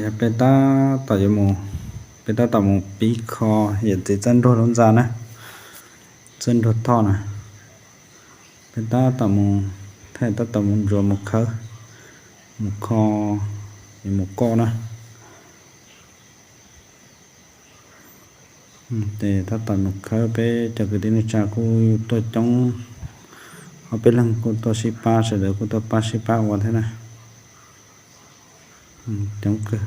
Peb tab tom yuav mus, peb tab tom mus pib kho yawm txiv Txawj Nruag lub ntxa na, Txawj Nruag Thoj na. Peb tab tom mus, thiaj tab tom mus ntsuav mus khawb, mus kho, yuav mus koj na. Ces tab tom mus khawb, peb cov kwv tij neej tsa kuj tuaj coob, ob peb leeg kuj tuaj sib pab, sawv daws kuj tuaj pab sib pab ua thiab na. Coob kawg.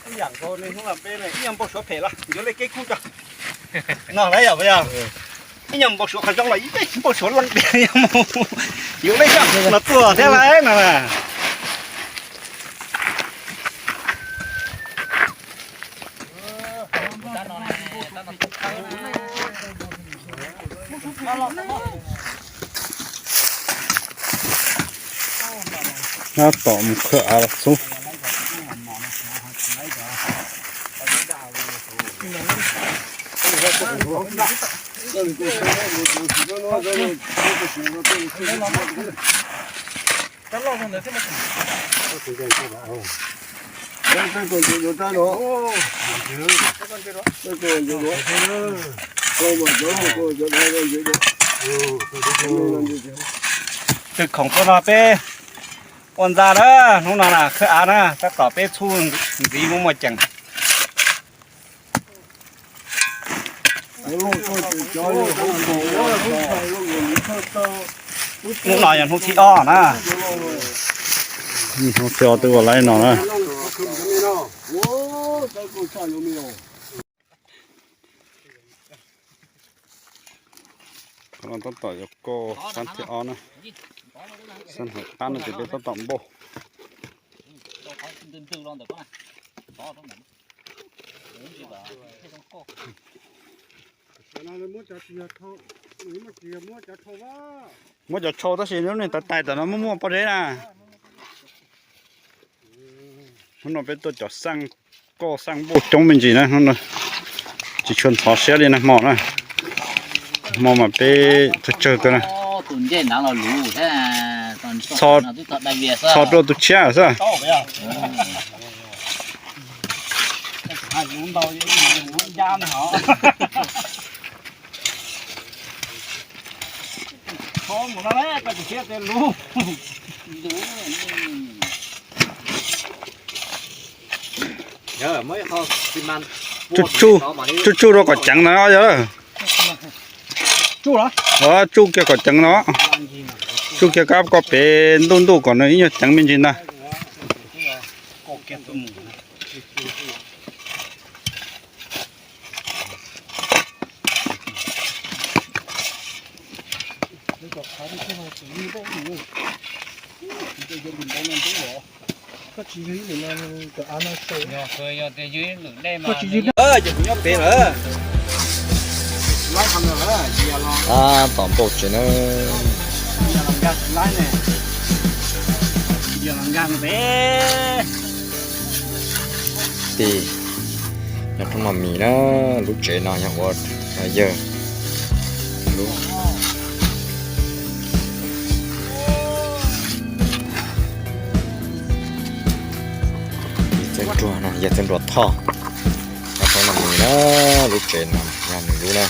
Ib yam nkaus niaj hnub no peb ib nyuag npau suav phem los yuav lej keb kub tso. No lawm yog puas yog? Ib nyuag npau suav qhov zoo los ib npau suav leej tiag, yuav lej zog los tuaj thiab lawm no na. Tab tom mus khawb av los xub. Twb khoom tuaj no peb ua ntxa na, hnub no na khawb av na, tab tom peb txhub ntxiv muaj muaj ceem. Hnub no yog hnub thib ob na. Hnub thib ob twb ua laib no na. Qhov no tab tom yuav koj xab thib ob na. Xab hauv qab no ces peb tab tom npauj. Muab cov tshau tab sis lub neej tais tais tom no muaj muaj pob zeb na. Hnub no peb tuaj cov xaj koj xaj npauj coob me ntsis na, hnub no tsis tshua ntxhov siab li nag hmo na. Hmo mas peb tsawg tsawg tuaj na. Txhos rau tus tshiab xwb. Tsuj tsuj rau kom ceev ntag yog. Tsuj kiag kom ceev no. Tsuj kiag kab koj pem ntuj ntuj kom nws ib nyuag ceev me ntsis ntag. Tab tom npauj tsev na. Tim, nyob rau no mis na, lub tsev no yog ua yawg lub. Txawj Nruas no, yawg Txawj Nruas Thoj. Nyob rau no mis na, lub tsev no yog nws lub na.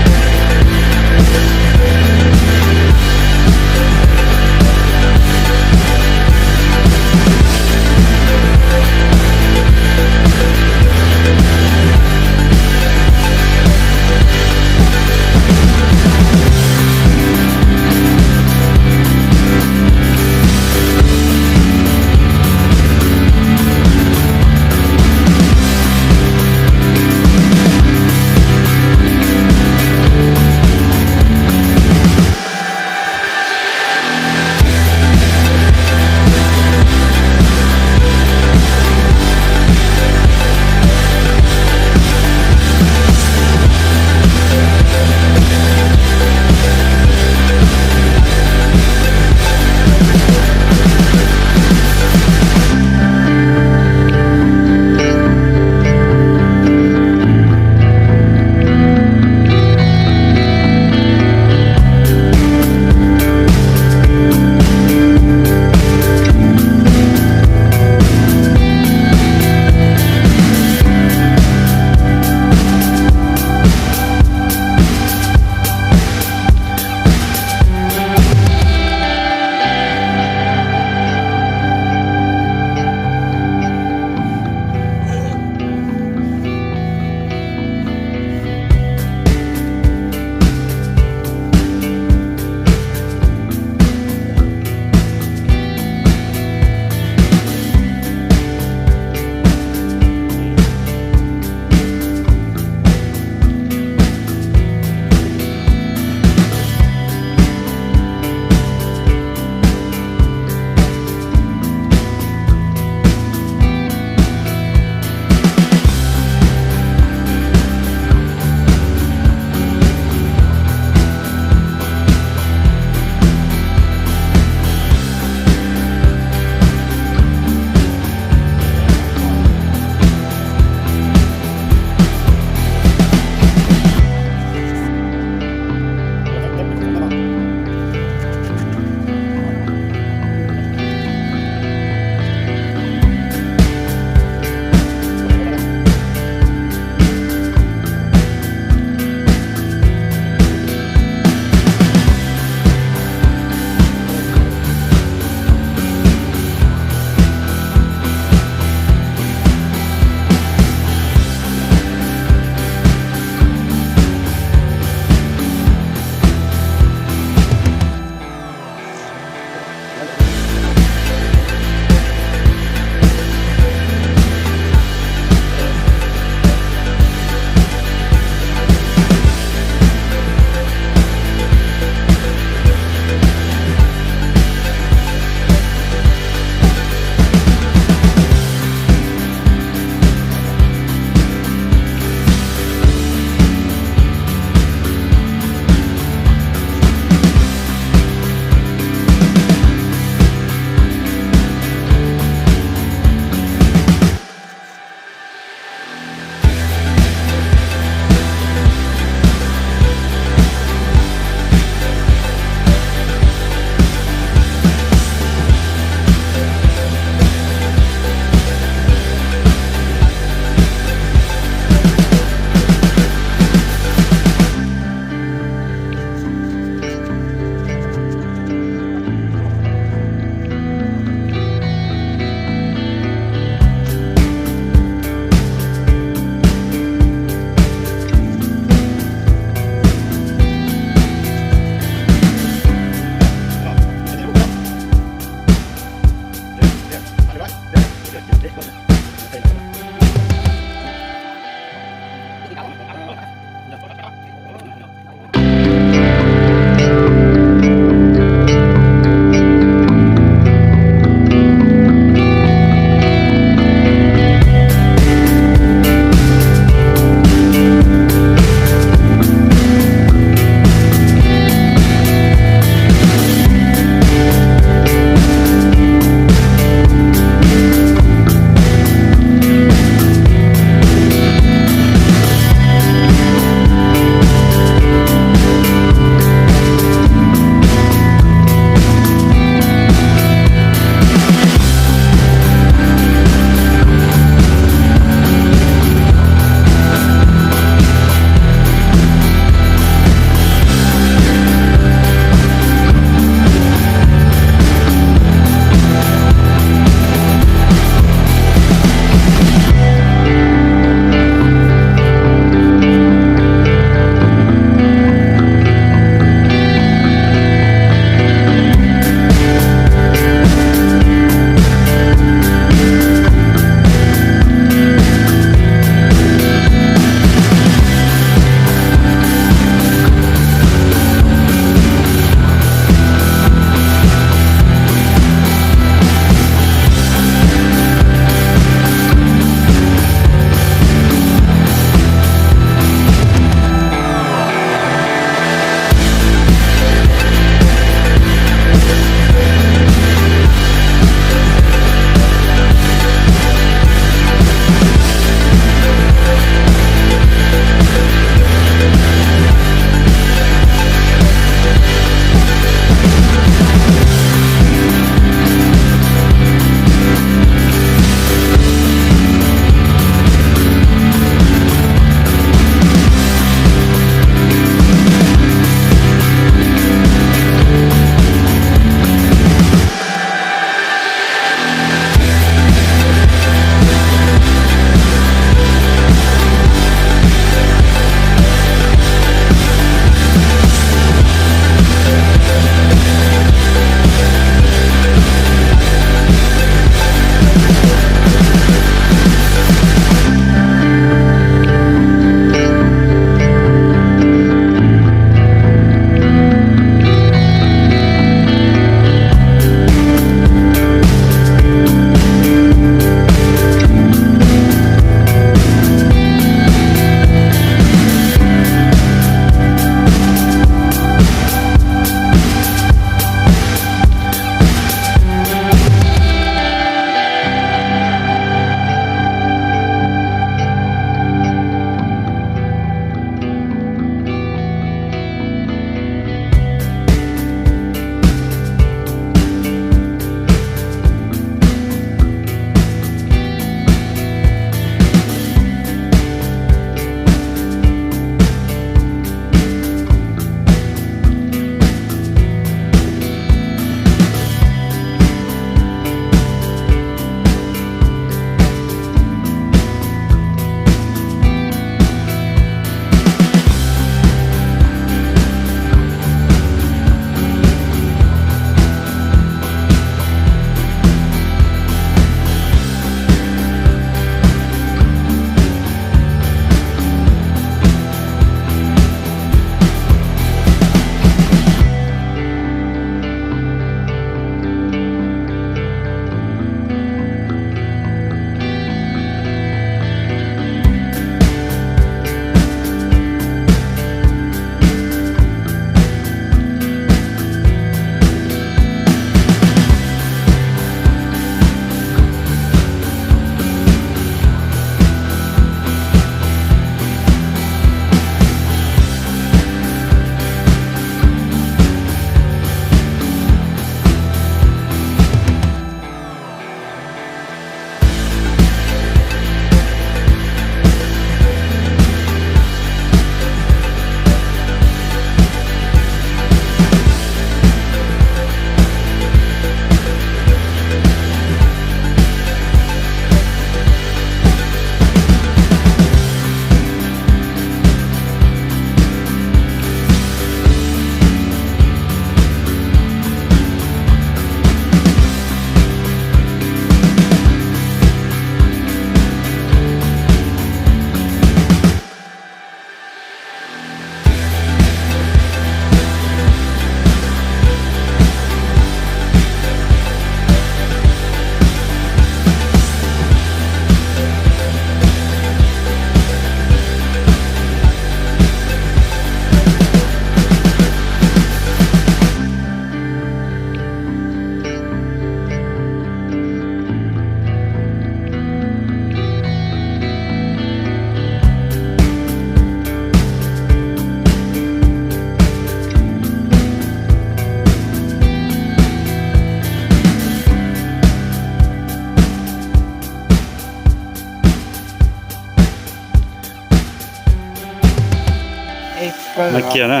Kiag na.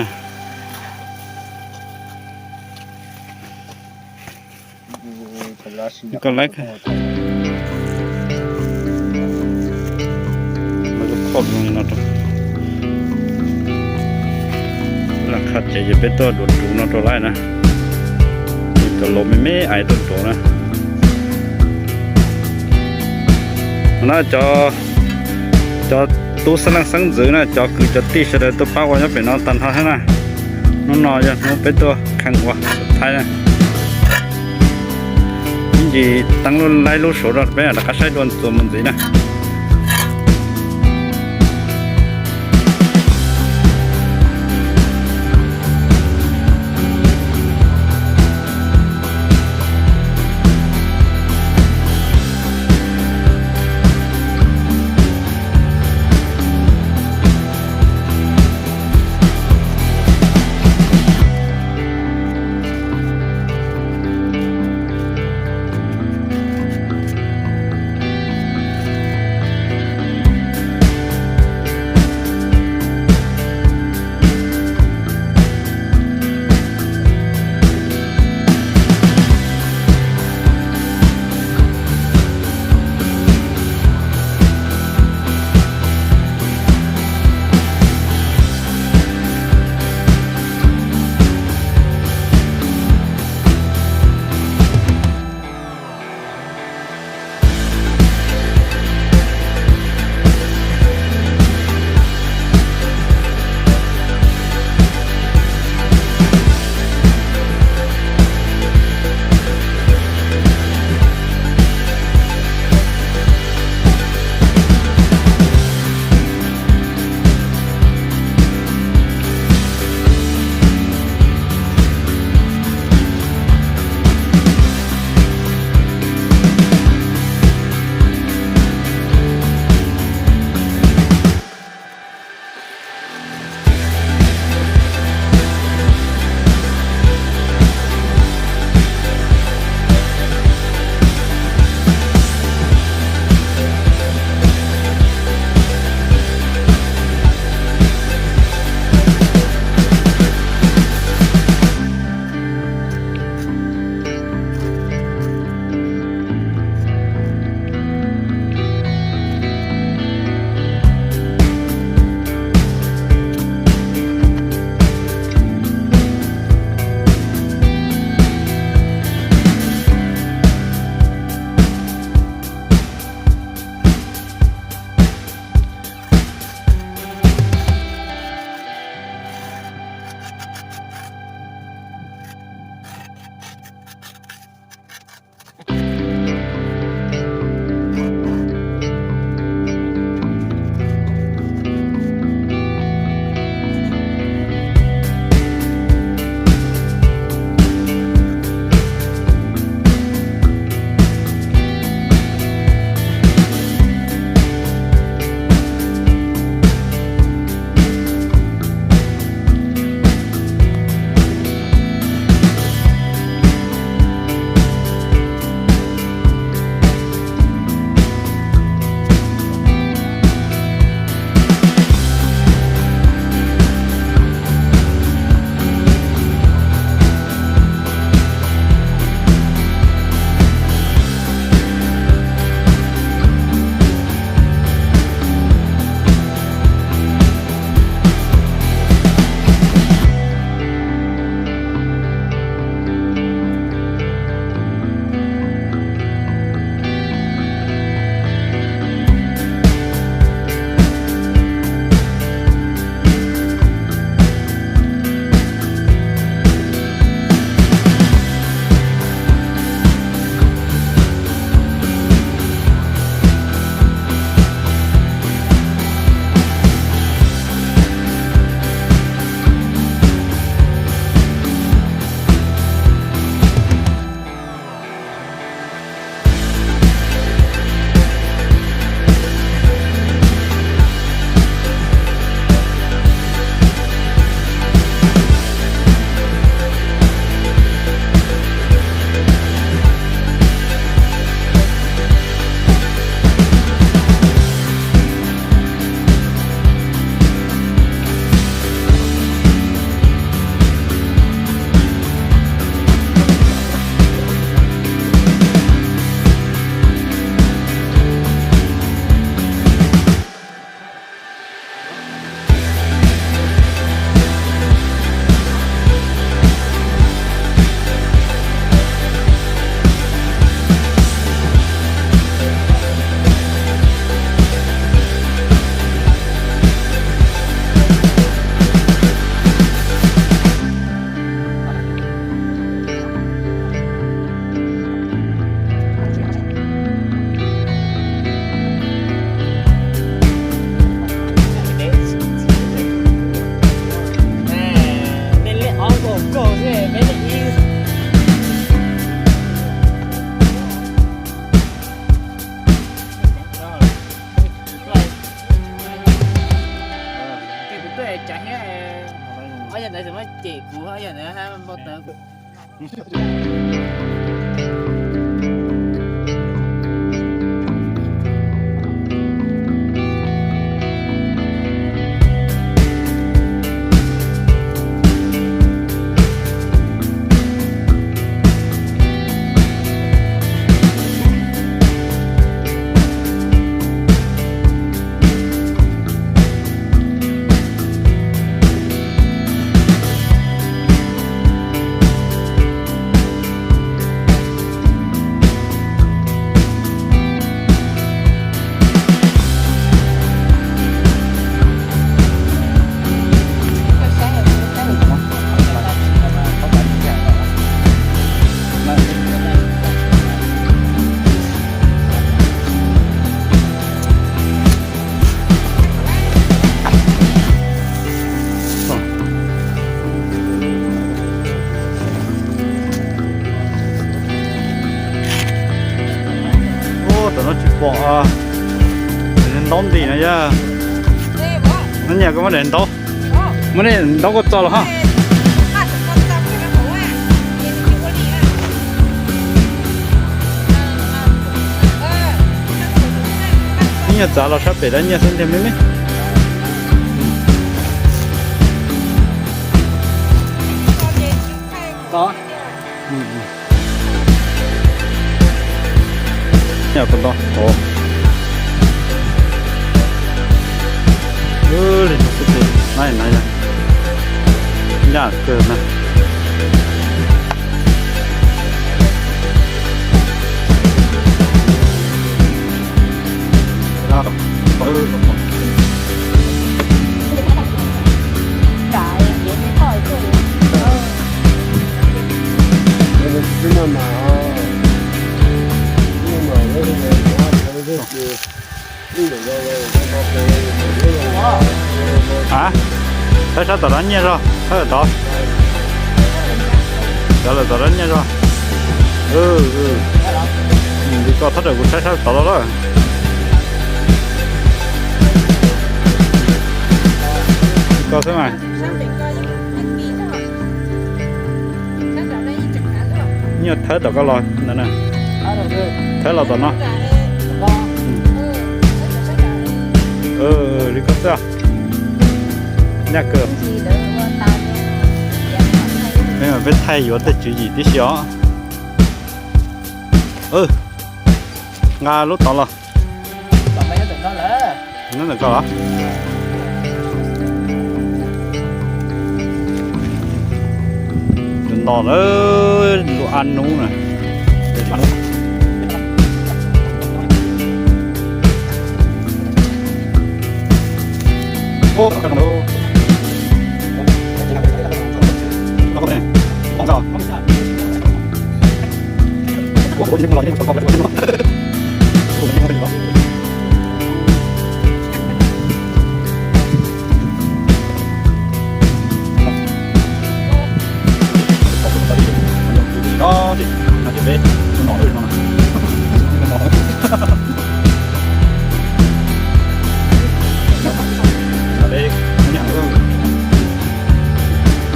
Koj laiv lub khoj no rau, lam qha ces yog peb tuaj dua tus no rau laiv na. Cov laus me me ais tuaj dua na. Na cov, cov tub xeeb leej xeeb ntxwv na, cov kwv cov tij sawv daws tuaj pab ua nyob pem no tag nrho thiab na. Hnub no yog hnub peb tuaj kheej ua Thaib na. Ib ntsis teeb lub laiv lub suav rau peb rov qab saib dua txuas mus ntxiv na. Kuv hab yog nws hab npau taws. Ub, tam no tsis pom ntaub nti no yog. No nyias koj muab daim ntaub, muab daim ntaub koj txo los hab. Ib nyuag txav los sab pem dab nyiaj xwb ntiag me me. Nyob tau nto. Li no xwb ces na, na yog ncaj kawg na. A, thawb sab tom dab nyiaj zog, thawb tod. Cov lawm tom dab nyiaj zog. Li ko thawb rawm kuv saib sab tod los lawm. Li ko xwb mas. Nyiaj thawb tom ko los ntawd na. Thawb los tom no. Li ko xwb. Ncaj kawg. Peb thaij yuav tej tswv yim tib si os. Nqa lub tod los. Nyob ntawm ko los? Nto lawm lub ab nub na.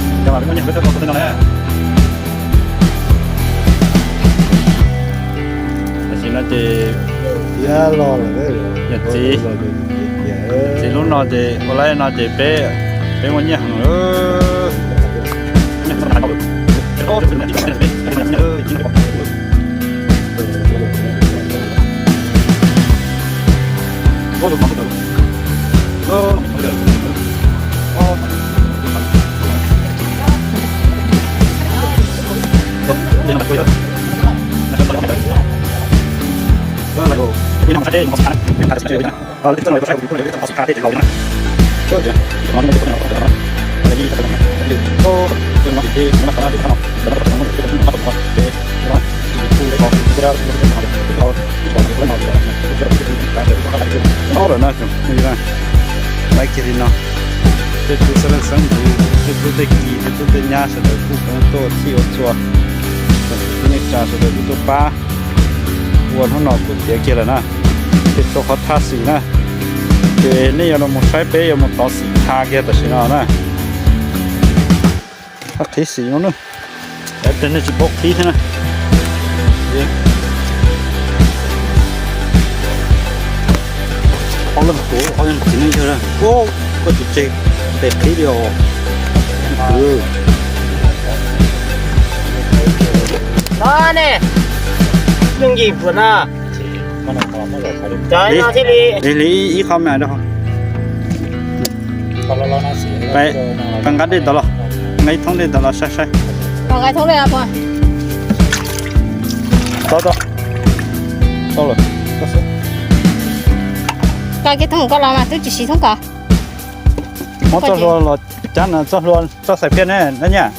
Tam sim no ces yawm txiv, txiv lub no ces ua laib no ces peb, peb muaj nyiaj heev. Ob lawm na, laiv kiag li no. Tej tub xeeb leej xeeb ntxwv, tej tub tej ki, tej tub tej nyab sawv daws kuj tuaj ua txhij ua txhua. Tub neej tsa sawv daws kuj tuaj pab ua hnub no kuj tiav kiag lawm na. Ces rau qhov thaj xim na, ces nej yuav los mus saib peb yuav mus tov xim tha kiag tam sim no na. Qhib xim no na. Tes nej tsis paub qhib thiab na. Ob leeg tuav, ob leeg txiv neej yawg na. Koj tus tseg tes qhib li os. No ne, yooj yim puas na. Lig ib qho me rau. Peb nqa dej tod los, nqa ib thoob dej tod los saib saib. Nqa thoob dej. Tau, tau. Tau lawm. Koj kiag thoob koj los mas twb tsis siv thoob koj. Muab txoj hlua los cab no, txoj hlua, txoj xais phiaj ne, na nyaj.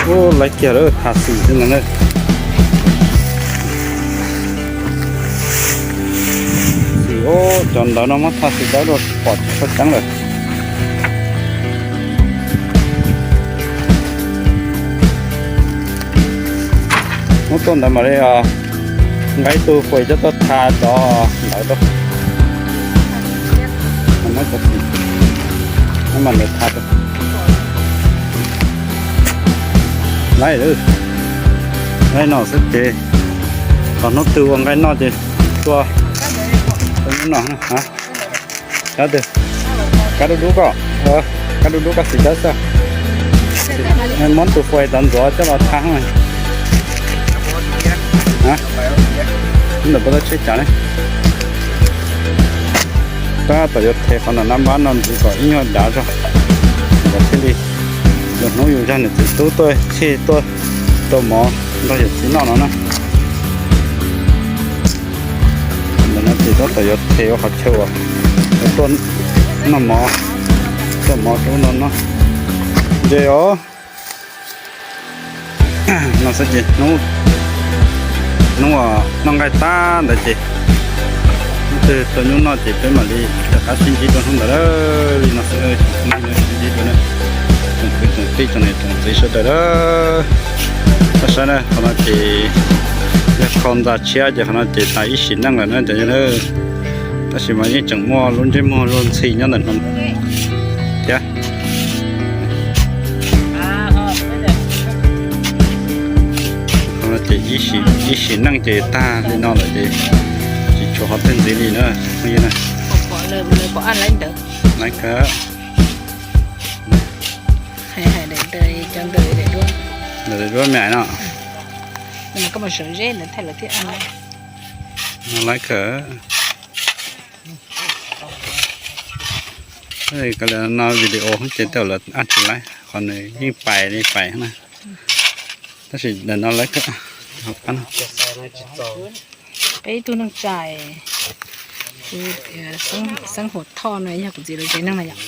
Ub, laiv kiag lawm, tha xim xwb ntag na. Xim, ub, cov ntawd no muab tha xim dawb dua pom tsis tshua ceeb lawm. Muab tuaj ntawd mam li nqa ib tug fais coj tuaj tha cov ntawd rau. Muab cov xim, muab ntawd tha rau. Laiv, nqaij no xwb ces kom hnub twg ua nqaij noj ces tuaj, tuaj hnub no. Kab dub dub koj, kab dub dub koj xim dawb xwb. Muab tus fais tod ntxuav coj los tha. Ntawm puas tau tsheb cas ne? Tab tom yuav them qhov nram nab npab no ntxiv kom ib nyuag dav zog, kom thiaj li yog hnub yus zag niam txiv tub tuaj chij tuaj rau mov nrog yawm txiv noj no na. Ntawm no ces tab tom yuav them ua qhov chaw uas tuaj noj mov, tuaj mov rau no no. Ntse os. No xwb ces hnub, hnub uas noj nqaij tag ntawd ces hnub twg tau nyuj noj ces peb mam li rov qab sib ntsib dua hnub ntawd. Li no xwb, sib ntsib dua na, tsoom kwv tsoom tij tsoom niam tsoom txiv sawv daws a. Koj saib na, qhov no ces yog khau ntxa tshiab ces qhov no ces tas ib sim neej lawm na cov yawg na. Tab sis mas yeej tseem muaj lub ntsej muag luag ntxhi nyob ntawm no thiab. Qhov no ces ib sim neej ces tag li no lawm ces tsis tshuav qhov twg ntxiv li na. Laiv kawg. Daim duab me no. Laiv kawg. Koj li no video ces tej lawv ab tsis laiv, qhov nws yeej pais li pais na. Tab sis daim no laiv kawg. Peb ib tug neej tsa, Xeeb Huam Thoj no yog kuv txiv lawv tsev neeg na yom.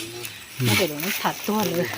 Nyob pem lub tham tuag lawm.